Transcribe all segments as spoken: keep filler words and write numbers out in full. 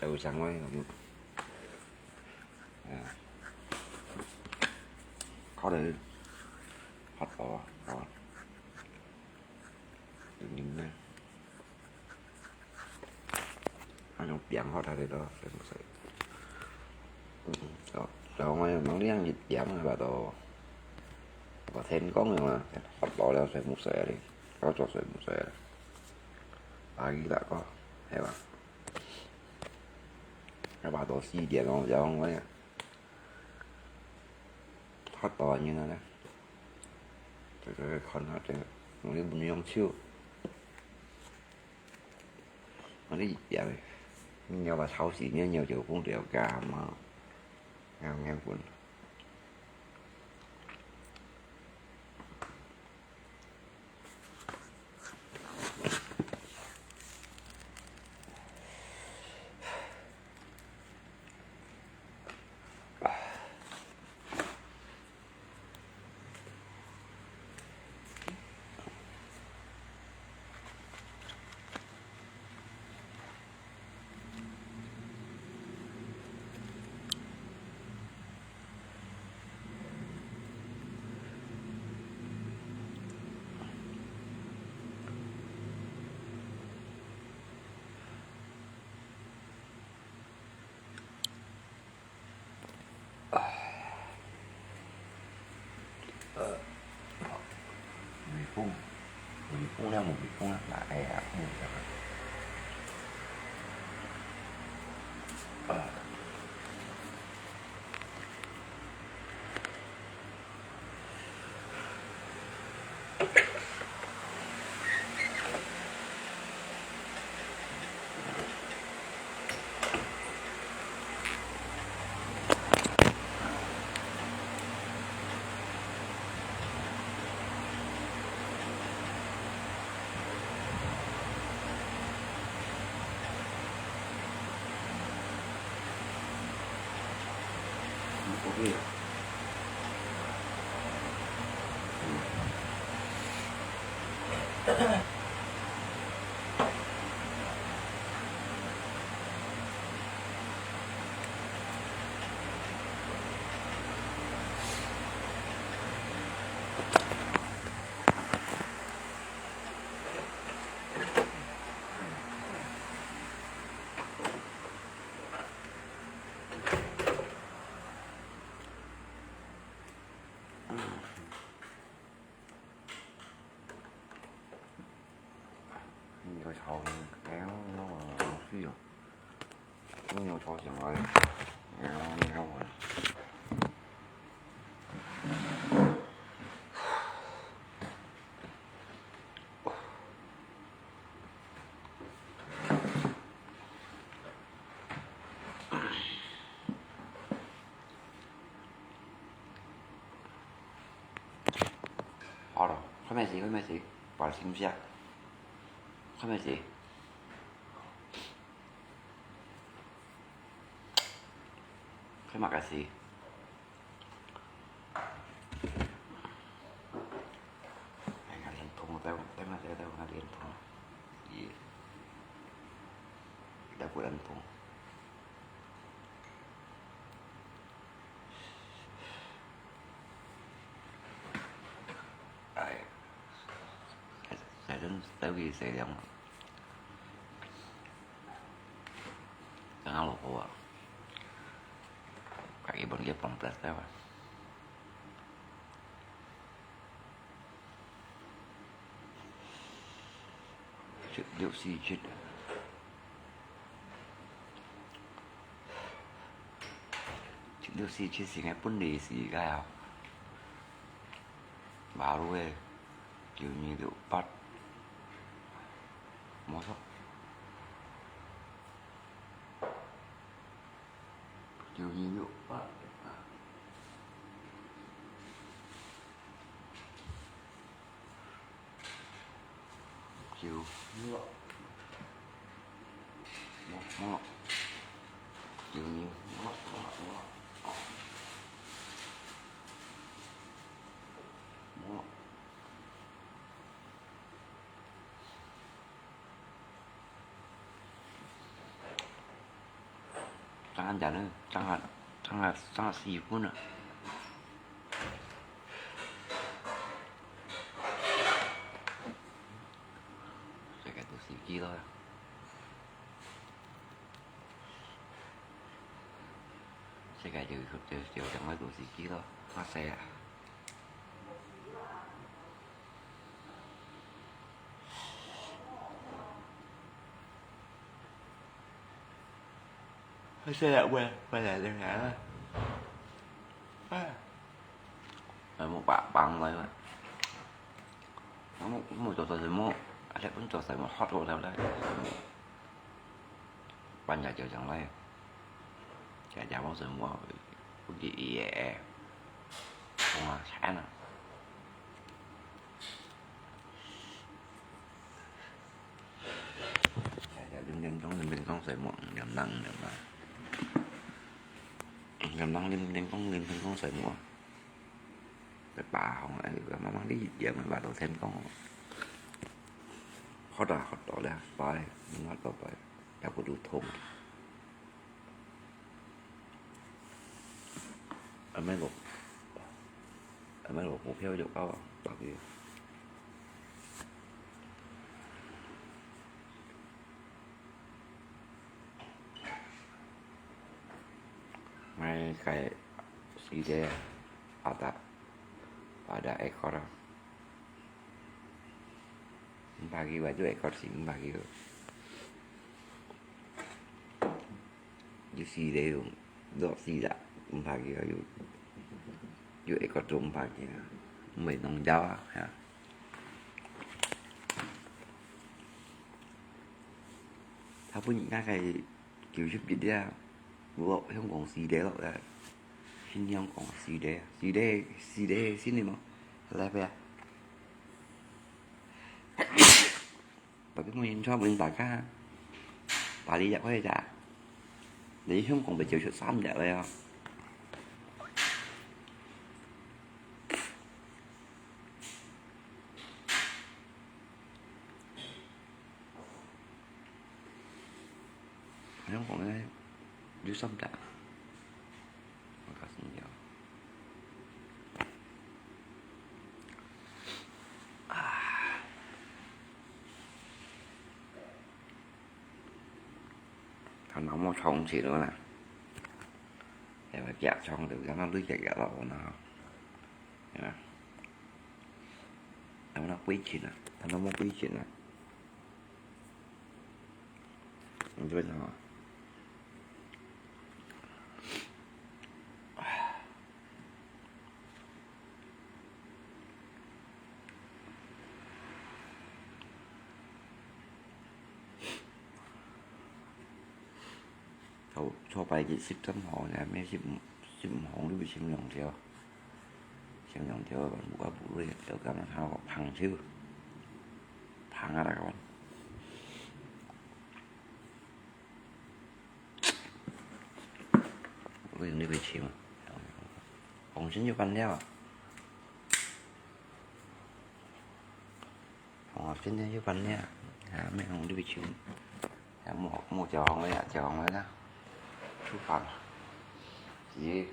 有香味，嗯。啊，烤得發抖啊，啊。嗯呢。 啊，用餅好大个咯，所以毋使。嗯，哦，所以我用兩一點啊，把到，把天光了嘛，發到了，所以毋使啊哩，我做所以毋使啊哩。啊，一大个，係吧？要把到四點哦，然後我也，發到啊，你那呢？這個看下這個，我又毋用手。 啊，你，你若話炒時，你若就講了解嘛，硬硬滾。呃，微風，微風了，微風了，來，哎呀，嗯，啊。 你个炒，哎呀，那个水哦，你有炒香啊嘞，哎呀，你看我。 好了，快点洗，快点洗，把它清一下。快点洗。快点洗。哎，拿莲蓬，再，再拿，再，再拿莲蓬。耶。再拿莲蓬。 哎，還，還真兜佢洗涼啊。剛剛老婆啊，佢一般个放不了啊。 七六四七。七六四七係𠊎本來係个啊。馬路个九二六八。無錯。九二六八。 九，無，無，九二，無，無，無，無。三隻呢，爭下，爭下，爭下四分啊！世界都死機咯，世界就，就，就，就，就死機咯，哇塞啊！ Hơi xe lại quên, quay lại lên ngã thôi. À. Rồi một bạn bằng rồi mà. Nó một, một chỗ tôi rồi một, à, chắc cũng tôi rồi một hot rồi đâu đấy. Bạn nhà chờ chẳng lẽ. Chả chả bao giờ mua, cũng chỉ ý ẻ. Không mà, chả nào. Lim lim tong, lim lim tong xoay muang, lim lăng, lim lăng. Lim lăng, lim lim tong, lim lim tong xoay muang. Cái bà không ấy, cái mà mang đi, giờ mình bà đầu thêm con. Khó đà, khó đà, đà, phải, mình bắt đầu phải. Chả có đủ thùng. Ở mấy lục, ở mấy lục một phiếu dấu có, bảo kì. Mai kai side ada, ada ekor. Bagi baju ekor sih bagi. Yu side yu, dok side bagi yu. Yu ekor tu bagi. Mày nông giáo à, hả? Thảo Phú Nhị Ngác cái kiểu giúp gì đấy à? Bộ không còn gì để lắm đấy. Xin không còn gì để, gì để, gì để xin đi mà. Lại về. Bà biết mình cho mình tả ca. Bà đi dạo quay chả. Để không còn bị chiều chuột xăm dạo đây à. Không còn cái dưới xăm dạo. Makasih nhiều. À. Thằng nó mua chồng chỉ nữa nè. Em phải kẹo chồng từ cho nó lưới kẹo kẹo lẩu nó. Em nó quý chín à. Thằng nó mua quý chín à. Mình quên rồi. Thầu cho bài chỉ ship tấm hộ nè, mấy ship, ship hộ lúc ship lòng thiếu. Ship lòng thiếu bạn buka bụi, thiếu cái mà thao bằng chứ. Bằng ra các bạn. Ui, đi về chiều. Hồng xin cho bạn đeo à? Hồng xin cho bạn đeo. À, mấy Hồng đi về chiều. À, mua, mua cho Hồng đấy à, cho Hồng đấy đó. Chú Phạm. Gì?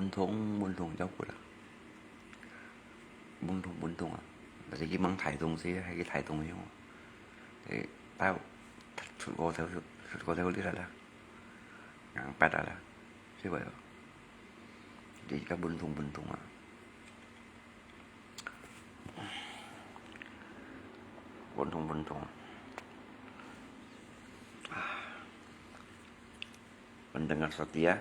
運動，運動就過啦。運動，運動啊，但係佢吂大動時，還係大動樣啊。誒，到出國頭，出國頭你啦啦，硬拔啊啦，係會哦。你个運動，運動啊。 運動，運動。啊，運動啊，所以啊。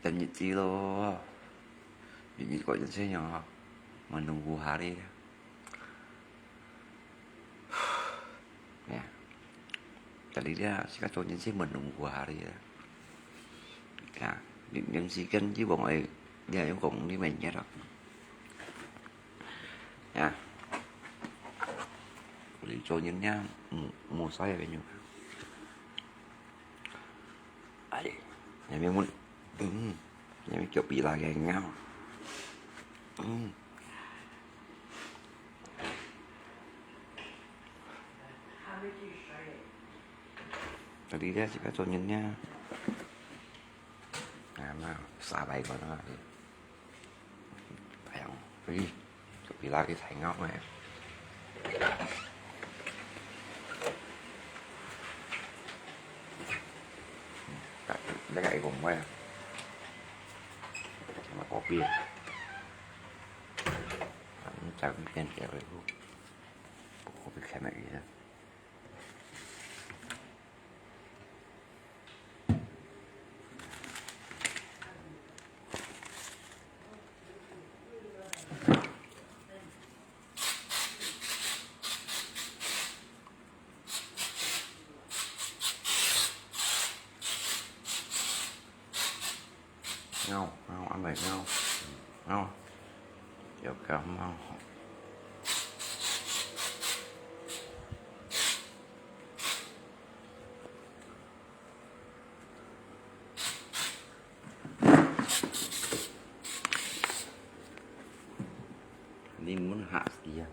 等日子咯，日子過真正樣啊，運動無下哩。 哎呀，但係這自家做人先問弄過下哩啊。啊，你，你時間你講愛，你還有講你明日咯。啊，你做人呀，嗯，無啥个朋友。 哎，你咪問，嗯，你咪叫比拉个鳥。嗯。Tadi dia cakap tu nyennya. Nah, nah, sabar kau dengar. Bayang. Ih, kopi lagi saya ngau eh. Tak, dia kat ikon mai. Sama kopi. Ini cakap ikan cewek tu. Kopi kemek gitu. Ngau, ngau, ăn bài ngau. Ngau. Kéo kéo ngau. Đi muốn hạ gì à?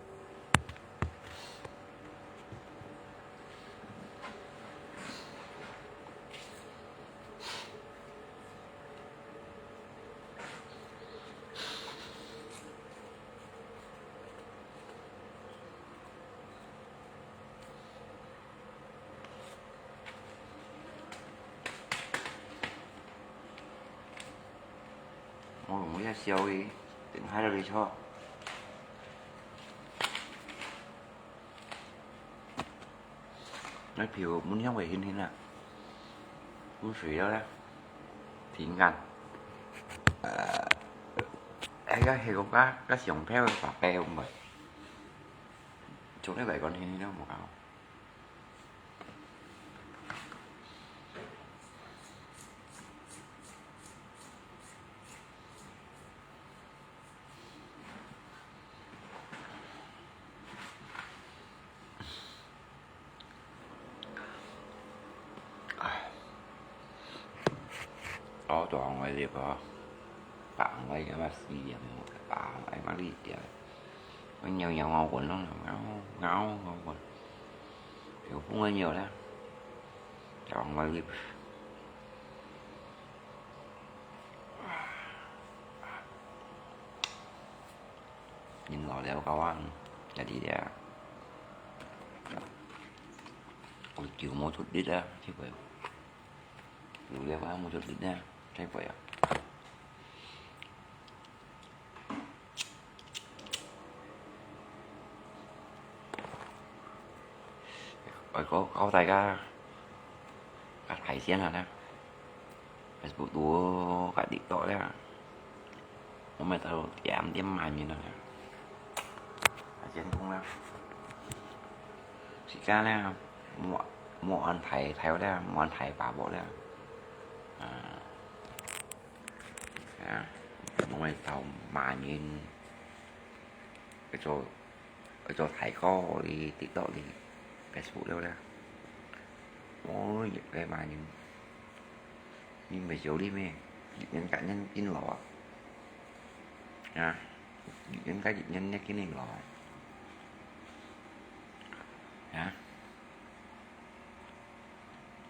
Ôi, muối heo xèo đi, tỉnh hai là đi cho. Nói phiêu muốn nhau về hin hin à. Muốn suy đó đó. Thì ngăn. Ai cái thì cũng có, có sống theo bà bè không vậy. Chúng nó vậy còn hin hin đâu mà không. Ôi, tôi không ai đi bơ. Bạn ấy cái mà xì điểm, bạn ấy mà đi kìa. Nó nhiều nhiều ngầu quần lắm, ngáo, ngáo, ngáo quần. Kiểu cũng hơi nhiều đấy. Chọn mà đi. Nhìn lò đéo có ăn, chả đi đéo. Ôi, chịu mua chút ít á, chứ vậy. Chịu đéo có mua chút ít á, thấy vậy à. Ôi, có, có tay cả, cả thầy xiên hả nè. Facebook tú cả đi đó đấy à. Hôm nay tao tiệm tiệm mài mì rồi nè. Thầy xiên cũng nè. Xí cá nè. Mua, mua ăn thầy, thầy đấy à. Mua ăn thầy bà bộ đấy à. À. À. Hôm nay tao mài mì. Cái chỗ Ôi, cho thầy có đi TikTok đi, Facebook đâu đó. Ôi, cái mà nhìn, nhìn về chiều đi mê, nhìn cá nhân tin lỏ. À, 一年甲一年呢，緊來老。啊？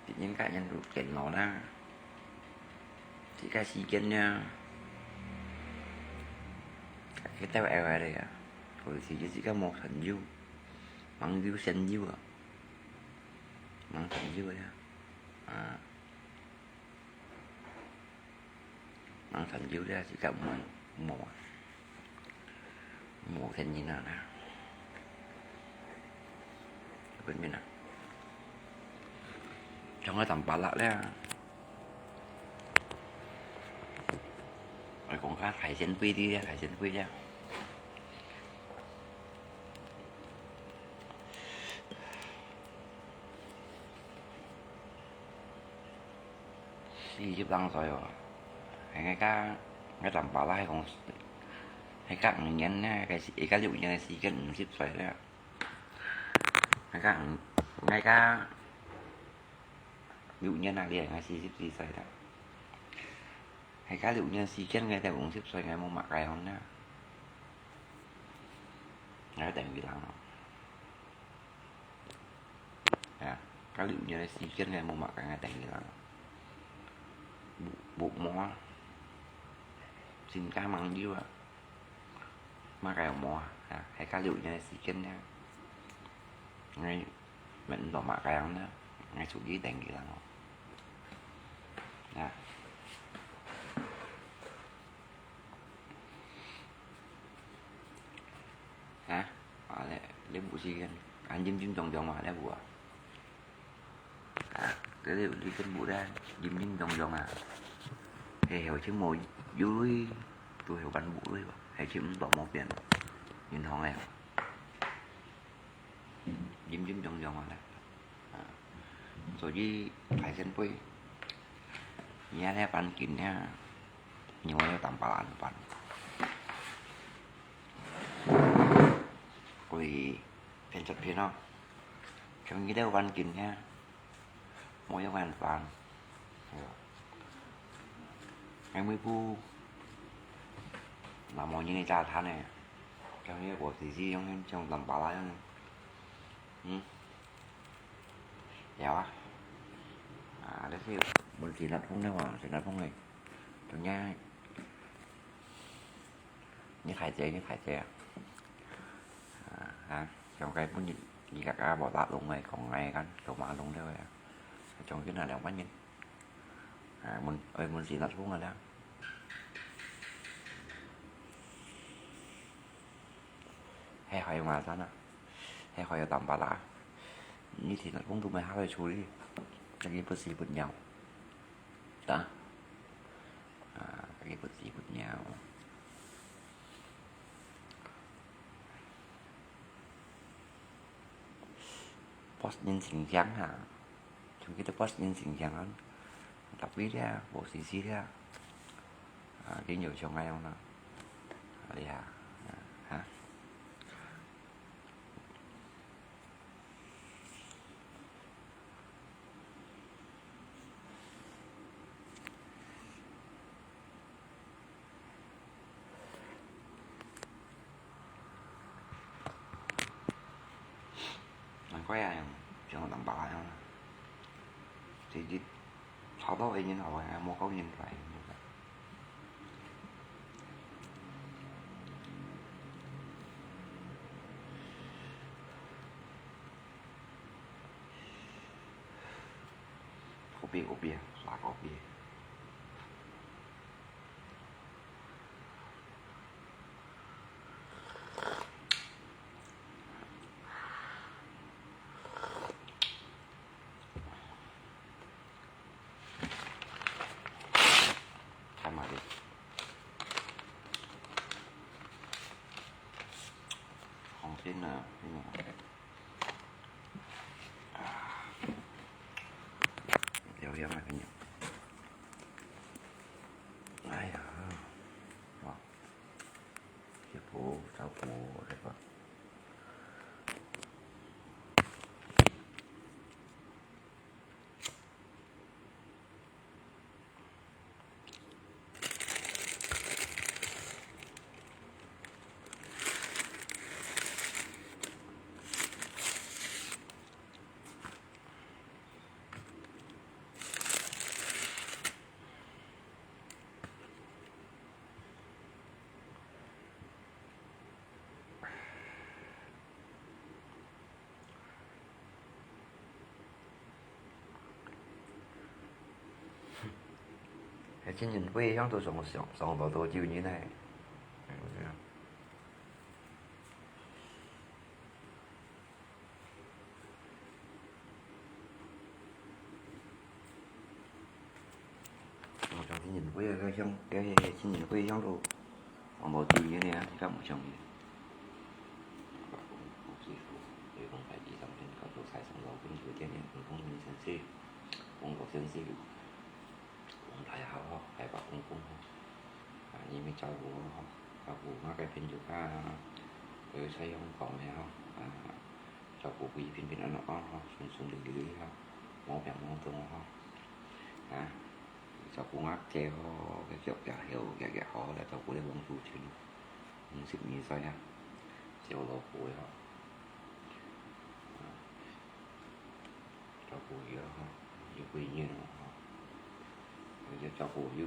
一年甲一年就緊老啦。自家時間呢，去到愛个啊，有時自家無朋友，朋友先有啊，無朋友呀，啊。 人成就了，自家無，無啊，無天然啊啦。本面啊，像个淡薄仔了。愛講較海鮮貴啲啊，海鮮貴了。 四十零歲哦，𠊎个，𠊎淡薄仔講，還較五年呢，該時，還較六年个時間五十歲了。還較五，還較六年啊，你看四十四歲了。還較六年時間，𠊎到五十歲，𠊎無麼个樣呢。𠊎等於人哦。 啊，該六年个時間呢，無麼个愛等佢啦。無，無，無啊，身家吂有啊，麼个無啊，啊，還該六年个時間呢，𠊎，𠊎毋知麼个樣呢，𠊎出去等佢啦，啊。 啊，啊咧，你無時間，恁緊緊張張嘛，你無啊？啊，這个你緊無咧，緊緊張張啊。係，好像無有鐳，都係還無鐳吧？還係毋多無變，銀行个。 緊緊張張啊咧。啊，所以大前輩，你恁樣辦緊呢，你愛有擔保人辦。所以騙出騙咯，像你兜辦緊呢， 無有辦法。哎喲，還無一步，那麼你个家產呢？像你个果子是用，用擔保啦，用，嗯，有啊。啊，這是問題那通的話，是那通的，人家 你大姐，你大姐啊！啊，啊，像該本日，你家家無打攏个，講个，講做馬龍了个啊，將近啊兩萬銀。啊，問，愛問是哪種个了？還好有馬山啊，還好有擔保啦。你聽了講都沒好好處理，這個不是不了。 啊，啊，佢不止不了。Bos人形象啊，從佢个bos人形象啊，tapi了，無事事了。啊，佢有像該樣啦。厲害，啊，哈。 難怪啊，像，像人白啊，直接炒到个人好啊，無夠人來。 Kopi, kopi, sa kopi. Sama deh. Hong sin na, sin na. Ah. Liao liao na, kanya. Ai ya. Wah. Siapa, siapa, siapa. 好，青年會上都上，上，上到多久呢？嗯，對啊。哦，上青年會个，該上，該青年會上都上到九月呢，你看無上去。有講排第三天，告訴財神老君，有點點，有講明先生，王國先生。 王大爺好吼，大伯公公吼，啊，你們照顧我吼，照顧𠊎个朋友啊，有在香港个吼，啊，照顧佢平平安安吼，順順利利吼，無病無痛吼，啊，照顧𠊎个吼，个腳也好，也，也好，來照顧你王祖群，五十二歲啊，小老虎个吼。 照顧佢啊，吼，有幾年了，吼。𠊎就照顧佢，有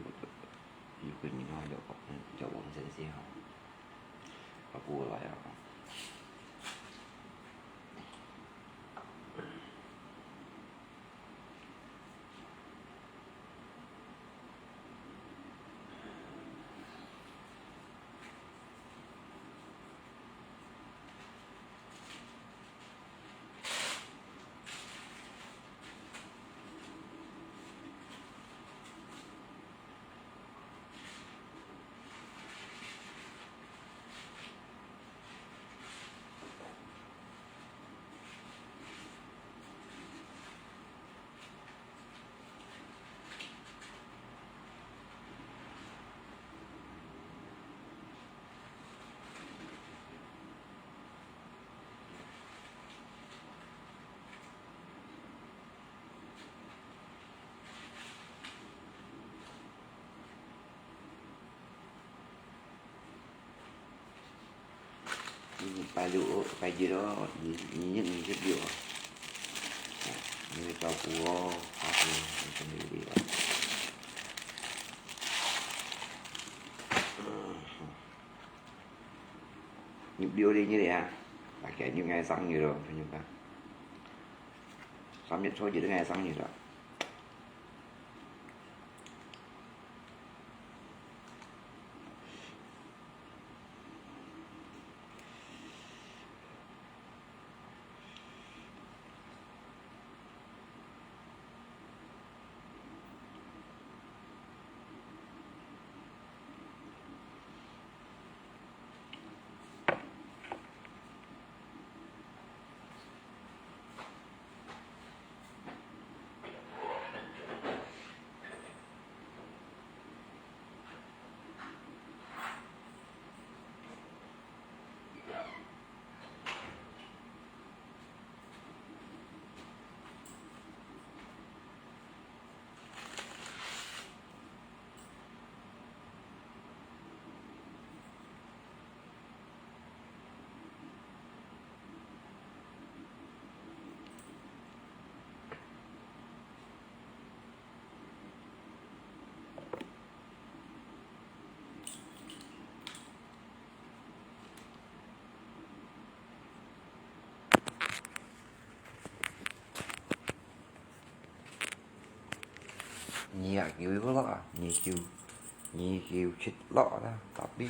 幾年了，就，嗯，就往生時，吼，照顧來啊，吼。 嗯，拜六，拜日哦，二，二月二十六哦。啊，你要照顧哦，照顧哦，你真的有力哦。嗯，好。二十六日啊，大概就𠊎生日咯，朋友們。三月初一就𠊎生日了。 二十九有落啊，二十九，二十九七落啦，tapi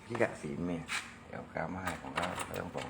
tidak sih meh. Ya, oke, mah, ya, oke, oke, oke.